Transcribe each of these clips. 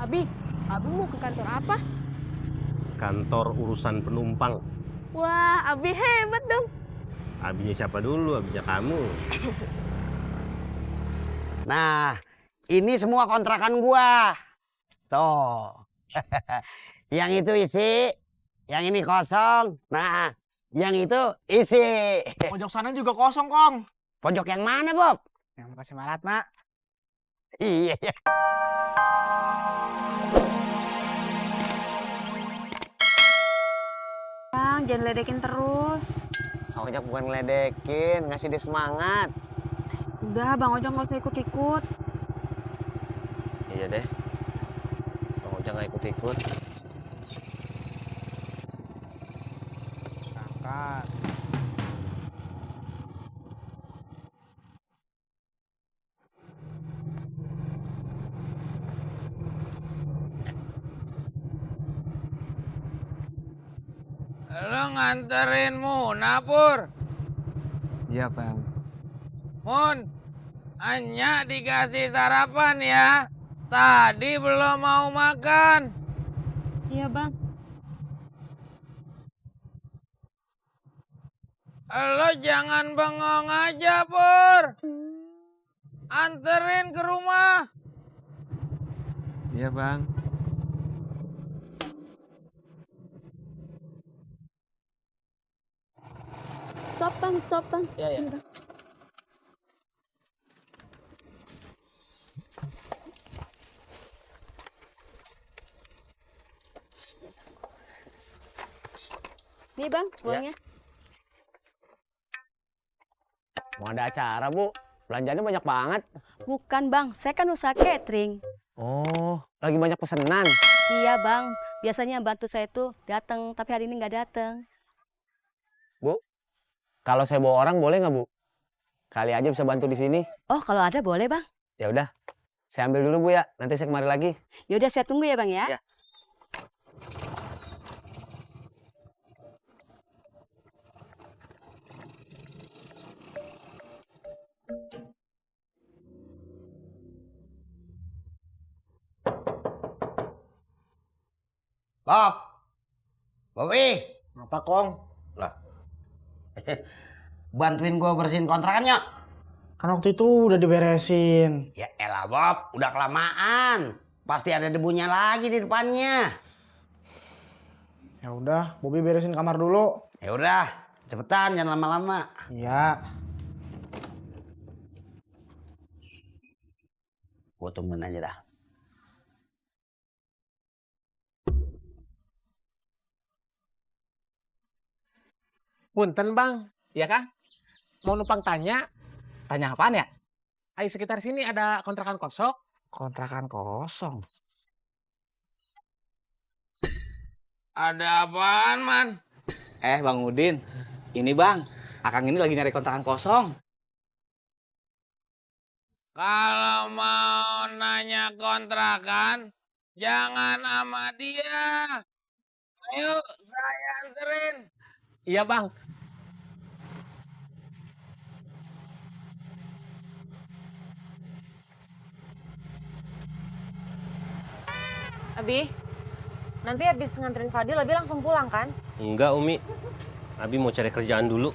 Abi, Abi mau ke kantor apa? Kantor urusan penumpang. Wah, Abi hebat dong. Abinya siapa dulu? Abinya kamu. Nah, ini semua kontrakan gua. Tuh. Yang itu isi, yang ini kosong. Nah, yang itu isi. Pojok sana juga kosong, Kong. Pojok yang mana, Bob? Yang makasih Marat, Mak. Iya. Bang, jangan ledekin terus. Ojak bukan ngeledekin, ngasih dia semangat. Udah, Bang Ojak nggak usah ikut-ikut. Iya deh. Bang Ojak nggak ikut-ikut. Angkat. Lo nganterin Muna, Pur. Iya, Bang. Mun, hanya dikasih sarapan ya. Tadi belum mau makan. Iya, Bang. Lo jangan bengong aja, Pur. Anterin ke rumah. Iya, Bang. Stop, Bang, stop, Bang. Iya, iya. Ini, Bang. Nih, Bang, uangnya. Mau ada acara, Bu. Belanjanya banyak banget. Bukan bang, saya kan usaha catering. Oh, lagi banyak pesanan. Iya bang, biasanya bantu saya itu datang, tapi hari ini nggak datang. Bu, kalau saya bawa orang boleh nggak, Bu? Kali aja bisa bantu di sini. Oh kalau ada boleh bang. Ya udah, saya ambil dulu, Bu ya. Nanti saya kemari lagi. Yaudah saya tunggu ya bang ya. Ya. Bob, Bobi, Apa, Kong? lah, bantuin gua bersihin kontrakannya. Kan waktu itu udah diberesin. Ya elah Bob, udah kelamaan. Pasti ada debunya lagi di depannya. Ya udah, Bobi beresin kamar dulu. Ya udah, cepetan jangan lama-lama. Iya. Gua tungguin aja dah. Punten bang, Iya, Kang? mau numpang tanya, Tanya apaan ya? di sekitar sini ada kontrakan kosong? Kontrakan kosong. Ada apaan, Man? Bang Udin, ini bang, Akang ini lagi nyari kontrakan kosong. Kalau mau nanya kontrakan, jangan sama dia. Ayo, saya anterin. Iya bang. Abi, nanti habis nganterin Fadil, Abi langsung pulang kan? Enggak, Umi. Abi mau cari kerjaan dulu.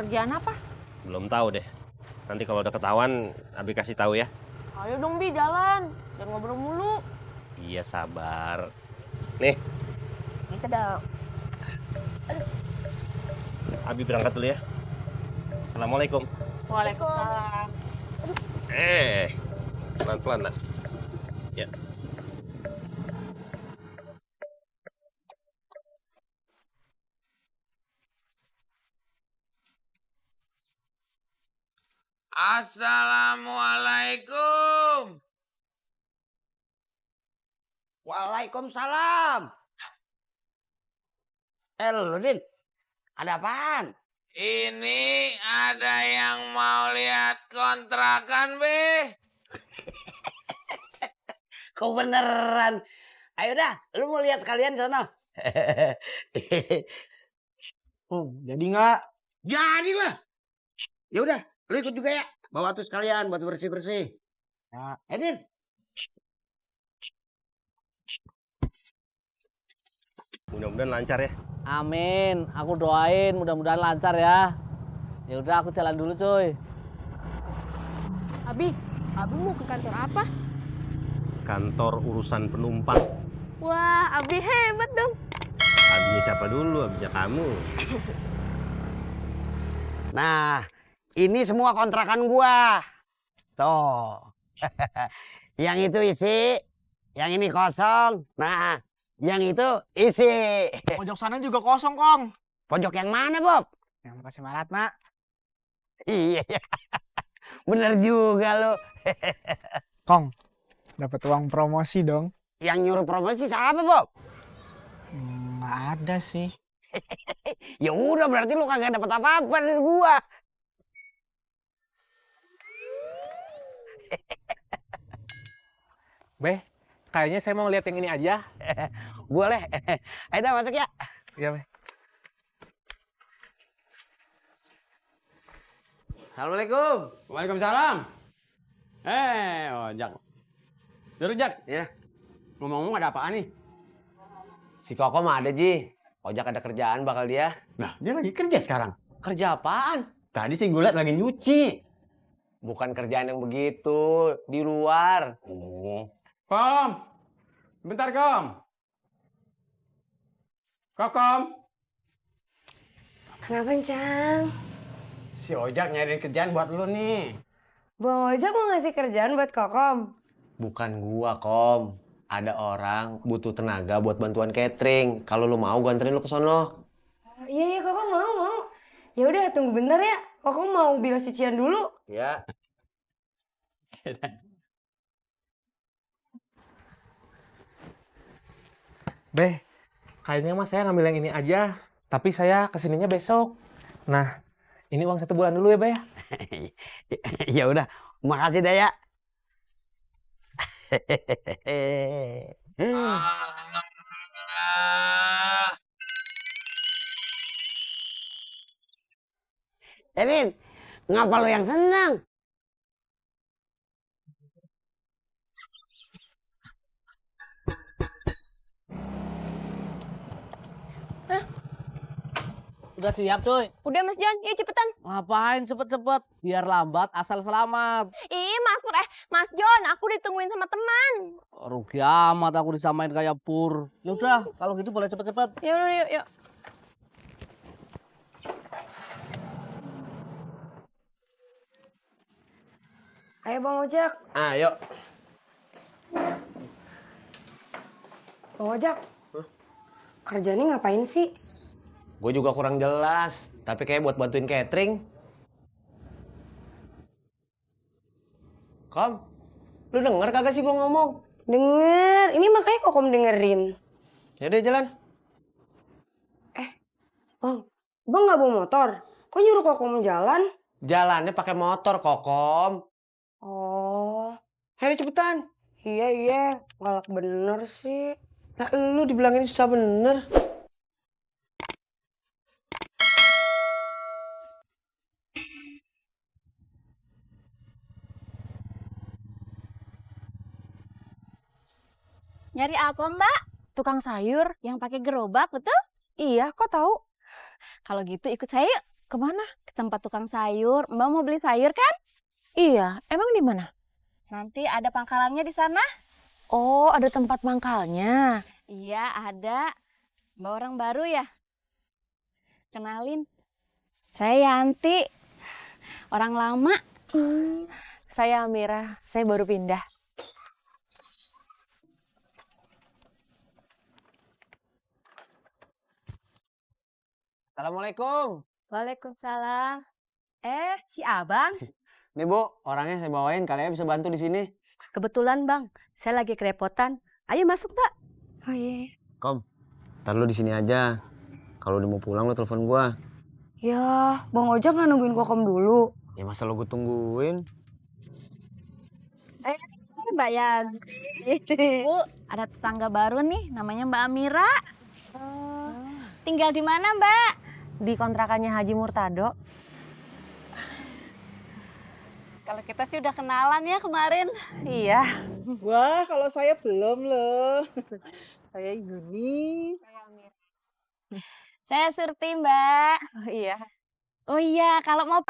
Kerjaan apa? Belum tahu deh. Nanti kalau udah ketahuan, Abi kasih tahu ya. Ayo dong, Bi, jalan. Jangan ngobrol mulu. Iya, sabar. Nih, Kita dah. Abi berangkat dulu ya. Assalamualaikum. Waalaikumsalam. Pelan-pelan, nak. Ya. Assalamualaikum. Waalaikumsalam. Lu Din, ada apaan? Ini ada yang mau lihat kontrakan, Be. Kau beneran. Ayo dah, lu mau lihat kalian sana. Jadi nggak? Jadilah. Ya udah, lu ikut juga ya. Bawa tuh sekalian buat bersih-bersih. Ya. Edin. Mudah-mudahan lancar ya. Amin, aku doain mudah-mudahan lancar ya. Ya udah aku jalan dulu cuy. Abi mau ke kantor apa? Kantor urusan penumpang. Wah, Abi hebat dong. Abinya siapa dulu? Abinya kamu. Nah, ini semua kontrakan gua. Tuh. Yang itu isi, yang ini kosong. Nah, yang itu isi. Pojok sana juga kosong, Kong. Pojok yang mana, Bob? Yang makasih Marat, Mak. Iya. Bener juga lo. Kong, dapat uang promosi dong. Yang nyuruh promosi siapa, Bob? Nggak ada sih. Ya udah berarti lu kagak dapat apa-apa dari gua. Beh, kayaknya saya mau lihat yang ini aja. Boleh. Ayo dah masuk ya. Iya, Beh. Assalamualaikum. Waalaikumsalam. Ojak. Duduk, Jak. Ya. Ngomong-ngomong ada apaan nih? Si Koko mah ada, Ji. Ojak ada kerjaan bakal dia. Nah, dia lagi kerja sekarang. Kerja apaan? Tadi sih gue liat lagi nyuci. Bukan kerjaan yang begitu, di luar. Oh. Kom. Bentar, Kom. Kom. Kenapa, Cang? Si Ojak nyariin kerjaan buat lu nih. Bang Ojak mau ngasih kerjaan buat Kokom? Bukan gua, Kom. Ada orang butuh tenaga buat bantuan catering. Kalau lu mau, gua anterin lu ke sono. Iya, Kokom mau. Ya udah, tunggu bentar ya. Kokom mau bilas cucian dulu. Ya. Beh, kayaknya mas saya ngambil yang ini aja. Tapi saya kesininya besok. Nah, ini uang 1 bulan dulu ya, Beh ya? Ya udah, makasih dah ya. Erin, ngapa lo yang senang? Udah siap cuy. Udah Mas John, yuk cepetan. Ngapain cepet-cepet? Biar lambat asal selamat. Ih, Mas John, aku ditungguin sama teman. Rugi amat aku disamain kayak Pur. Ya udah, kalau gitu boleh cepet-cepet. Yuk. Ayo Bang Ojak. Ayo. Bang Ojak. Kerjanya ngapain sih? Gue juga kurang jelas, tapi kayak buat bantuin catering. Kom, lu denger kagak sih gue ngomong? Denger, ini makanya Kokom dengerin. Yaudah jalan. Bang nggak bawa motor? Kok nyuruh Kokom jalan? Jalannya pakai motor, Kokom. Oh, Hei, cepetan. iya, galak bener sih. Nah, lu dibilangin susah bener. Nyari apa, Mbak? Tukang sayur? Yang pakai gerobak, betul? Iya, kok tahu? Kalau gitu ikut saya yuk. Kemana? Ke tempat tukang sayur. Mbak mau beli sayur kan? Iya, emang di mana? Nanti ada pangkalannya di sana. Oh, ada tempat mangkalnya. Iya, ada. Mbak orang baru ya? Kenalin. Saya Yanti. Orang lama. Saya Amira, saya baru pindah. Assalamualaikum. Waalaikumsalam. Si Abang. Nih Bu, orangnya saya bawain, kalian bisa bantu di sini. Kebetulan Bang, saya lagi kerepotan. Ayo masuk, Mbak. Oh iya. Kom, ntar lu di sini aja. Kalau udah mau pulang lu telepon gua. Ya, Bang Ojak nggak nungguin Kokom dulu. Ya masa lu gue tungguin? Mbak Yanti. Bu, ada tetangga baru nih, namanya Mbak Amira. Tinggal di mana, Mbak? Di kontrakannya Haji Murtado. Kalau kita sih udah kenalan ya kemarin. Iya. Wah, kalau saya belum loh. Saya Yuni. Saya Surti, Mbak. Oh iya. Oh iya, kalau mau